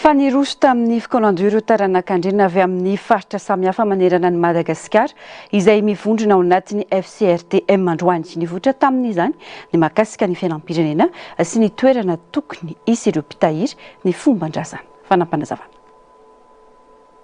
Fa niroso tamin'ny fikaonandoha ireo taranak'andriana avy amin'ny faritra samihafa manerana an'i Madagasikara izay mivondrona ao anatin'ny FCRTM androany. Nivoitra tamin'izany ny mahakasika ny fiainam-pirenena sy ny toerana tokony hisy ireo mpitahiry ny fomban-drazana. Fanampinazavana.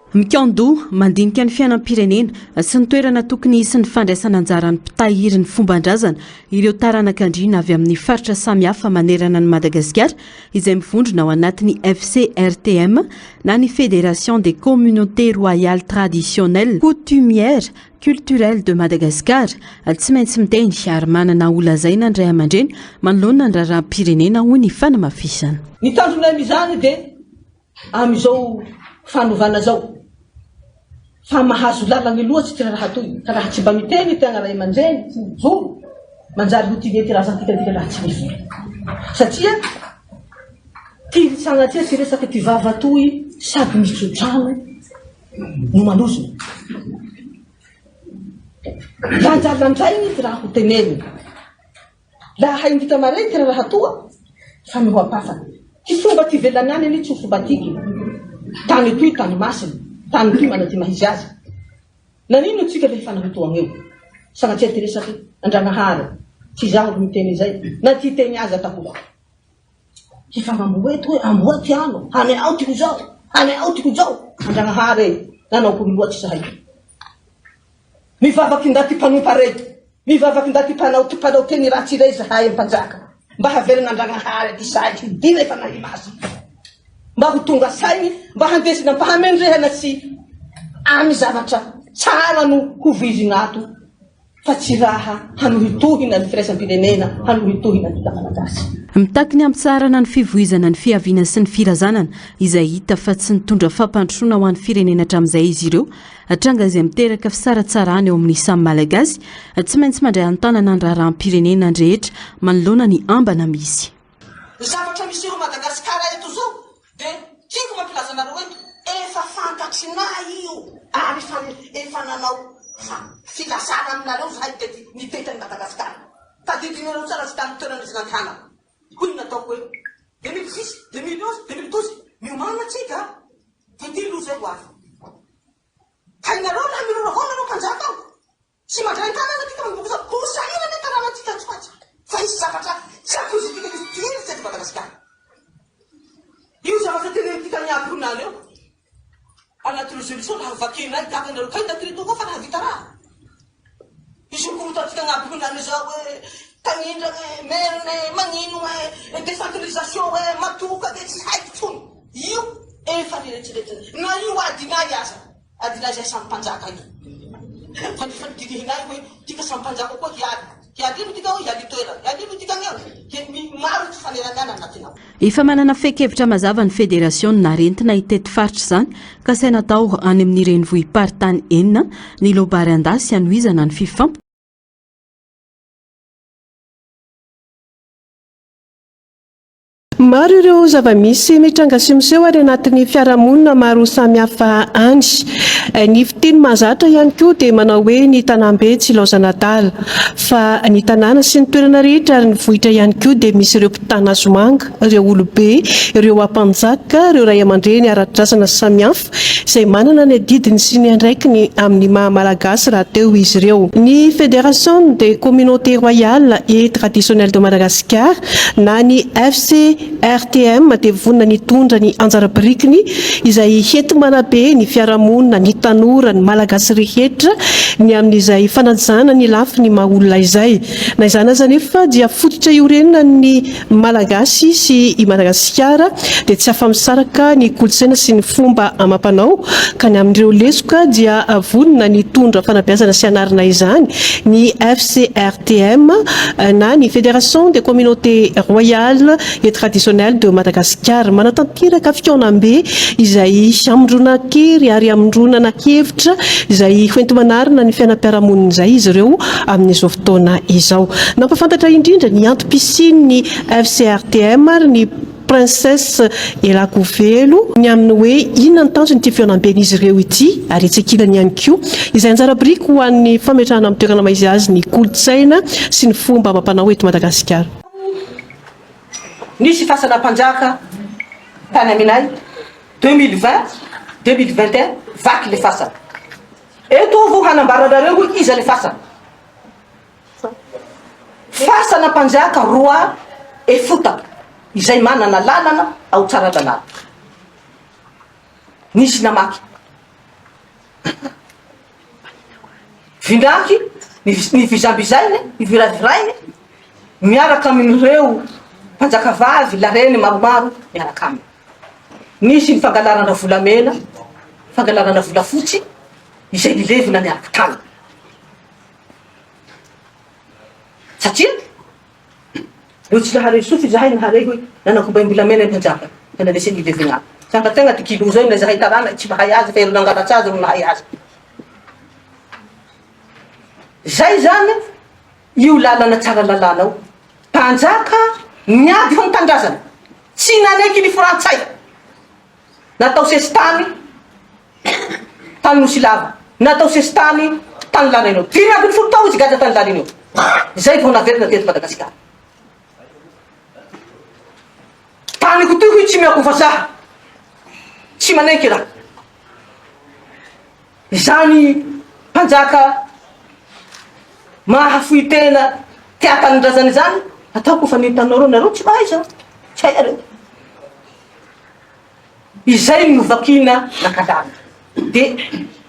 Mikaon-doha, mandinika ny fiainam-pirenena sy ny toerana tokony hisy ny fandraisana anjaran'ny mpitahiry ny fomban-drazana ireo taranak'andriana avy amin'ny faritra samihafa manerana an'i Madagasikara izay mivondrona ao anatin'ny FCRTM na ny Fédération des Communautés Royales Traditionnelles Coutumières Culturelles de Madagascar. Tsy maintsy miteny ary manana ho lazaina ny ray aman-dreny manoloana ny raharaham-pirenena hoy ny fanamafisana. Ny tanjona amin'izany dia amin'izao fanovana zao fa mahazo lalagny loatsy ty raraha toy ka raha tsy mba miteny tegna ray aman-dreny tsy mijoro manjary ho tigne ty razantika dika raha tsy mivola satria ty sanatria tsy resaky ty vava toy sady mitsodrano no manozona lanjalanjaigny ty raha ho tenenina. Laha haindika mare ty raraha toa fa mihoa-pafana. Ty fomba ty ivelany any anie tsy ho fomba atiky. Tany toy tany masina, tany toy mana ty mahizy azy. Nanino tsika le hifanahotoagna eo? Sagnatria ty resaky Andragnahary, tsy izaho ro miteny izay, na ty hiteny azy atahorako. Hifagnamboa eto hoe amboa ty ano, hane ao ty ho zao, hane ao ty ho zao. Andragnahary e, nanao akory loatsy zahay. Mivavaky ndaty mpanompa rey, mivavaky ndaty mpanao ty mpanao teny ratsy rey zahay mpanjaka, mba haveren'Andragnahary ty sahy hidina i Fanahy Masina, mba ho tonga saigny, mba handesina am-pahamendrehana sy amy zavatra tsara no ho voizina ato. Fa tsy raha hanohitohina ny firaisam-pirenena, hanohitohina ny Malagasy. Mitaky ny hampitsaharana ny fivoizana ny fiaviana sy ny firazanana izay hita fa tsy nitondra fampandrosoana ho an'ny firenena hatramin'izay izy ireo, tranga izay miteraka fisaratsarahana eo amin'ny samy Malagasy. Tsy maintsy mandray an-tanana ny raharaham-pirenena ny rehetra manoloana ny ambana misy. Ny zavatra miseho Madagasikara eto zao de tiako mampilaza anareo eto efa fantatrinay io ary efa efa nanao fa filazana aminareo zahay tety nitety an'i Madagasikara tadidinareo tsara tsy tany toerana izy nandehanako hoy ny nataoko hoe 2006, 2011, 2012 miomàna tsika fa ity loza ho avy hainareo lahy miroro avao nareo mpanjaka ao Tsy mandray an-tanana tika manomboka izao. Ho sahirana ny tanànantsika atsy ho atsy fa hisy zavatra tsy ampoizintsika hisy hiditra eto Madagasikara. Io zavatra tenenintsika ny aby honany eo anaty résolution raha vakinay gaga nareo kay ndaty reto koa fa nahavita raha. Hisy korotantsika agnaby honany izao hoe tanindrana e, merina e, magnino e, décentralisation e, matoka e, tsy haiko tsony. Io efa nieritreretina. Na io adinay aza. Adinay izay samy mpanjaka io. Fa ny fandinihinay hoe tika samy mpanjaka koa hiady. Hiady ino tika ao? Hiady toerana. Hiady ino tika agny ao? Dia maro ny fifaneraniana anatinao. Efa manana fehin-kevitra mazava ny federasiona ary entina hitety faritra izany ka saina atao any amin'ny renivohi-paritany enina ny loabary an-dasy hanohizana ny fifamp. Maro ireo zava-misy mitranga sy miseho any anatin'ny fiarahamonina maro samihafa any. Ny fiteny mahazatra ihany koa dia manao hoe ny tanàm-be tsy ilaozan'adala. Fa ny tanàna sy ny toerana rehetra ary ny vohitra ihany koa dia misy ireo mpitana hazomanga, ireo olobe, ireo ampanjaka, ireo ray aman-dreny ara-drazana samihafa izay manana ny adidiny sy ny andraikiny amin'ny maha Malagasy rahateo izy ireo. Ny Fédération des Communautés Royales et Traditionnelles de Madagascar na ny FCRTM dia vonona ny hitondra ny anjara birikiny izay henti-manabe ny fiarahamonina, ny tanora, ny Malagasy rehetra ny amin'izay fanajana ny lafiny maha olona izay. Na izany aza anefa dia fototra iorenan'ny Malagasy sy i Madagasikara dia tsy afa-misaraka ny kolontsaina sy ny fomba amam-panao ka ny amin'ireo lesoka dia vonona ny hitondra fanabeazana sy hanarina izany ny FCRTM na ny Fédération des Communautés Royales et Traditionnelles de Madagascar. Manatanteraka fihaonambe izay hamondronan-kery ary hamondronana hevitra izay hoenti-manarina ny fiainam-piarahamonina izay izy ireo amin'izao fotoana izao. Nampahafantatra indrindra ny antom-pisian'ny FCRTM ary ny Princesse Elakovelo ny amin'ny hoe inona ny tanjon'ity fihaonamben'izy ireo ity ary etsy ankilany ihany koa izay anjara biriky ho an'ny fametrahana amin'ny toerana maha izy azy ny kolontsaina sy ny fomba amam-panao eto Madagasikara. Nisy fasana mpanjaka tany aminay. 2020, 2021, vaky le fasana. Eto aho vao hanambara anareo hoe iza le fasana. Fasana mpanjaka roi Efotaka izay manana lalana ao Tsaralalàna. Nisy namaky. Vindraky ny vizambizainy, ny viravirainy miaraka amin'ireo mpanjakavavy lareny maromaro miaraka aminy. Nisy ny fangalarana volamena, fangalarana volafotsy izay nilevina niaraka taminy. Satria Eo tsy nahare sofy izahay nahare hoe nanakobay-bolamena ny mpanjaka ka nandresy ny levona. Sanga tegna ty kilo zay na zahay tarana tsy mahay azy fa ireo nangalatsa azy no nahay azy. Zay zany io lalana tsara lalàna io. Mpanjaka niady ho ny tanindrazana. Tsy naneky ny frantsay. Natao sesitany tany Nosilava, natao sesitany tany La Réunion. 15 tao izy gadra tany La Réunion. Izay vao naverina teto Madagasikara. Taniko toy hoy tsy miako vazaha. Tsy manaiky raha. Izany mpanjaka mahafoy tena tia tanindrazana izany, ataoko fa ny tanora nareo tsy mahay zao. Tsy hainareo. Izay no novakiana nankadalina. Dia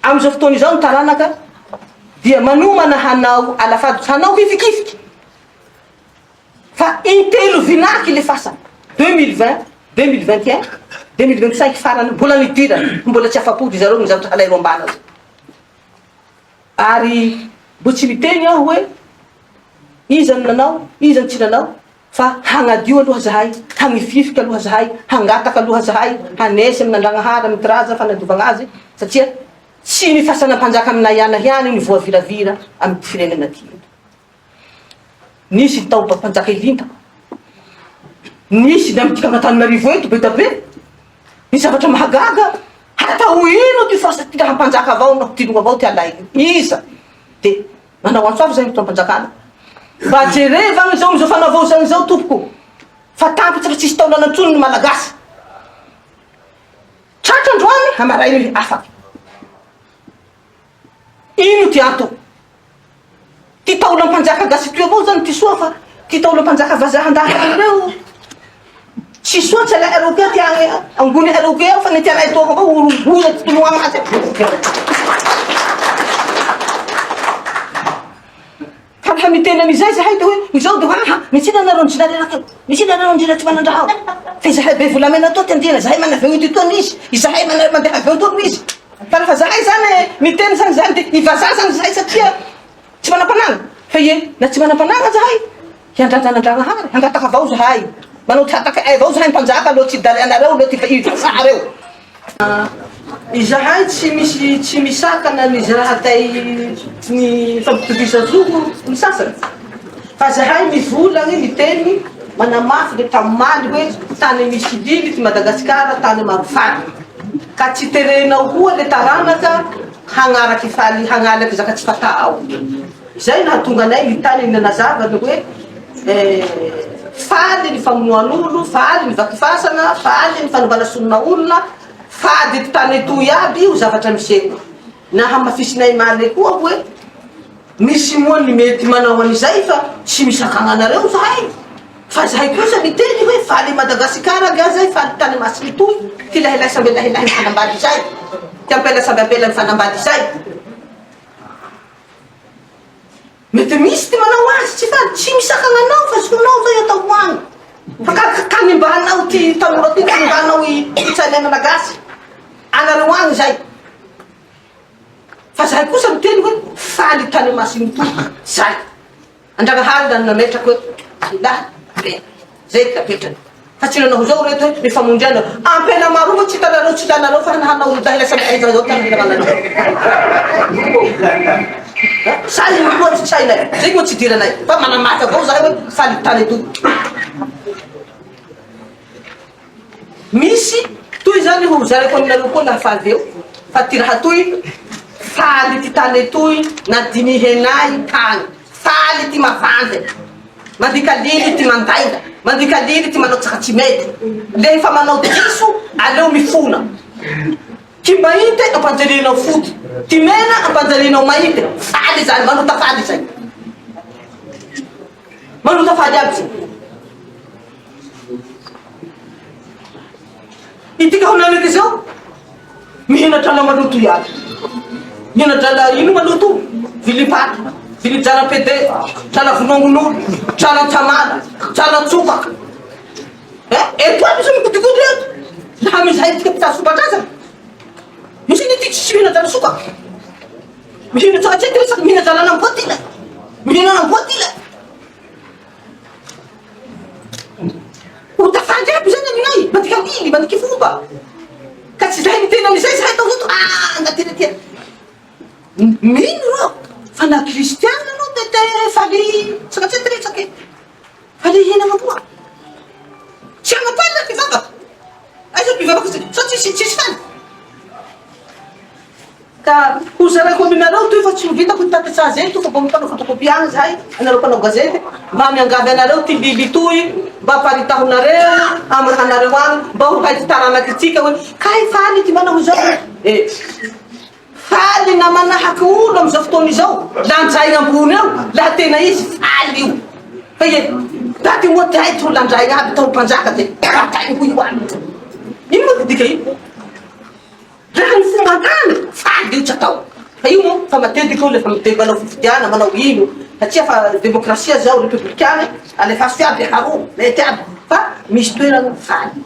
amin'izao fotoana izao ny taranaka dia manomana hanao alafady, hanao hifikifiky. Fa intelo vinaky le fasana, 2020, 2021, 2025 farany mbola nidirana, mbola tsy afa-po ry zareo ny zavatra halairo ambana zao. Ary mbo tsy miteny aho hoe iza no nanao, iza no tsy nanao, Fa hagnadio aloha zahay, hagnififiky aloha zahay, hangataka aloha zahay, hanesy amin'Andragnahary amy ty razana fanadiovagna azy, satria tsy ny fasana mpanjaka aminay ana ihany ny voaviravira amy ty firenena ty eto. Nisy ny tao mpanjaka Ilinta, nisy ny amy ty Antananarivo eto be da be. Ny zavatra mahagaga, hatao ino ty fasa ty raha mpanjaka avao naho ty loha avao ty alainy? Iza? De Manao antso avo izay ny fitondram-panjakana. Mba jereva izao amin'izao fanavaozana izao tompoko fa tapitra fa tsisy taolana intsony ny Malagasy. Tratra androany hamarainy afaka. Ino ty antony? Ty taolam-panjaka gasy toy avao zany ty soa fa ty taolam-panjaka vazaha andafy any reo tsy soa tsy alay areo kea ty agny ambony areo kea fa ny ty alay toaka avao horohoro ty tolognana azy. Ka raha miteny an'izay zahay de hoe izao de hoe aha mitsina anareo ndrina reraka io, mitsina anareo ndrina tsy manandraha ao. Fa izahay be volamena toa ty andriana, zahay mana avion ity toa misy, izahay mana mandeha avion toa misy. Fa rehefa zahay zany miteny zany zany de i vazaha zany zahay satria tsy manam-panagna. Fa ie na tsy manam-panagna zahay, hiandrandra an'Andragnahary, hangataka avao zahay, manao tsy hatak'ay avao zahay mpanjaka aloha tsy hidare anareo aloha ty vazaha reo. Izahay tsy misy tsy misakana ny ze raha atay ny fampitoviza zo ny sasany fa zahay mivolagny miteny manamafy le tamimaly hoe tany misy lily ty Madagasikara tany maro faly ka tsy terenao koa le taranaka hagnaraky faly hagnalaky zaka tsy fatà ao. Izay nahatonga anay nitany nanazava ny hoe faly ny famonoan'olo, faly ny vaky fasana, faly ny fanaovana sonona olona, fady eto tany etoy aby io zavatra miseho. Nahamafisinay male koa hoe misy moa ny mety manao an'izay fa tsy misakagna anareo zahay fa zahay kosa miteny hoe faly Madagasikara nga zay faly tany masina itoy, ty lahilahy samby lahilahy mifanambady izay, ty ampela samby ampela mifanambady izay. Mety misy ty manao azy tsy faly, tsy misakana anao fa zonao zay atao ho any. Fa ka kanimbanao ty tanora ty, kanimbanao i tsainay malagasy. Anareo agny zay. Fa zahay kosa miteny hoe faly tany imason'ny Tompo zay. Andragnahary na nametraka hoe lehilahy be zay ty napetrany. Fa tsy nanao zao reto hoe mifamonjena. Ampela maro moa tsy hitanareo tsy hitanareo fa hanao lehilahy lasa miaiza zao tany hitanareo. Sa ino koa tsy hainay. Zay koa tsy idiranay. Fa manamafy avao zahay hoe faly tany etoy. Misy toy zany ho zaraiko aminareo koa lafa avy eo fa ty raha toy faly ty tany toy na dinihenay tany faly ty mavandy mandika lily ty mandainga mandika lily ty manao tsaka tsy mety le efa manao diso aleo mifona. Ty mahinte ampanjarianao foty, ty mena ampanjarianao mahinte, faly zany, manota faly zay. Manota faly aby zay. Itika honanaka izao, mihina drala maloto iaby. Mihina drala ino maloto? Vilipaty, vilidrala PD, drala vonongonolo, drala antsamala, drala antsopaka. Eh, eto aby izy mikodikody eto. Laha mizahay tika mpitady fomban-drazana. Misy ny ty tsy mihina drala sokaka. Mihina tsara tsy resaky mihina drala an'amboa ty le. Mihina an'amboa ty le. Ho tafandry aby zany aminay, mandika lily, mandika fomba. Ka tsy zahay miteny amizay zahay atao eto, ah, angatena ty. Mino rô fa na kristiana anao de te faly tsaka tsy resaky. Fa le hihinana amboa. Tsy hanam-paly mpivavaka. Aiza mpivavaka sao tsisy tsisy faly. Ka ho zaraiko aminareo toy fa tsy ho vitako ny tatitra azy eto fa mba mpanao photocopie agny zahay, anareo mpanao gazety, mba miangavy anareo ty lily toy mba aparitahonareo amy rahanareo agny mba ho hay ty taranaky tsika hoe kay faly ty manao izao e. Faly na manahaky olo amizao fotoana izao, lanjaina ambony eo, laha tena izy faly io. Fa ie, daty moa ty hay to lanjaina aby tao mpanjaka de batainy ho io aby. Ino moa ty dika io? Raha ny fomban-tany, faly io tsy atao. Fa io moa fa matetiky olo efa mide manao fifidiana, manao ino, satria fa demokrasia zao, repoblikana, alefaso iaby aharo, mety aby, fa misy toerana faly.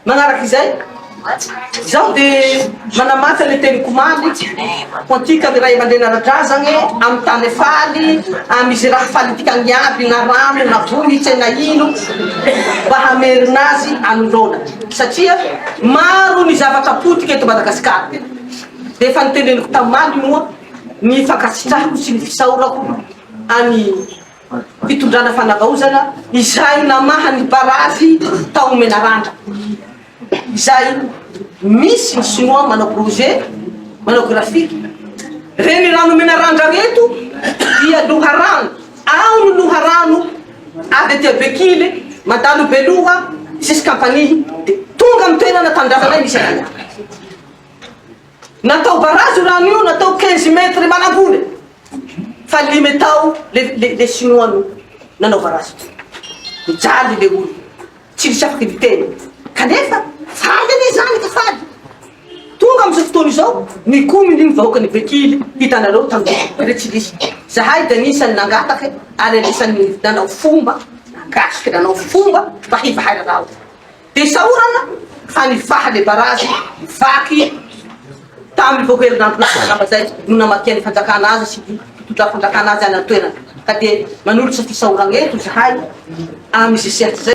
Manaraka izay, izaho dia manamafy ilay teniko omaly, ho antsika ny ray aman-dreny ara-drazagny, amin'ny tany faly, amin'ny izay raha faly antika iaby, na rano, na vohitse, na ino, mba hamerina azy anoloana. Satria maro ny zavatra potika eto Madagasikara. Dia efa noteneniko tamaly moa ny fankasitrahako sy ny fisaorako an'i fitondrana fanavaozana izay namaha ny barazy tao Menarandra izay misy ny sinoa manao projet manao graphique renirano Menarandra reto dia loharano ao ny loharano avy aty Bekily mandalo Beloha jusqu'Ampanihy dia tonga amin'ny toerana tanindrazanay misy anay Natao barazy io rano io, natao 15 mètres manambony fa lime tao le le le chinois no nanao barazy. Mijaly le olo, tsy nisy afaky niteny. Kanefa faly anie zany ka faly. Tonga amizao fotoana izao, nikomy ny vahoakan'i Bekily, hitanareo tandroy, re tsy nisy. Zahay dia anisan'ny nangataka ary anisan'ny nanao fomba, nangatsiky nanao fomba mba hivahaina rano. Dia isaorana fa nivaha le barazy vaky tamin'ny vao herinandro lasa angamba zay no namakian'ny fanjakana azy sy ny mpitondra fanjakana azy any an-toerana ka dia manolotra fisaorana eto izahay amin'izay sehatra izay.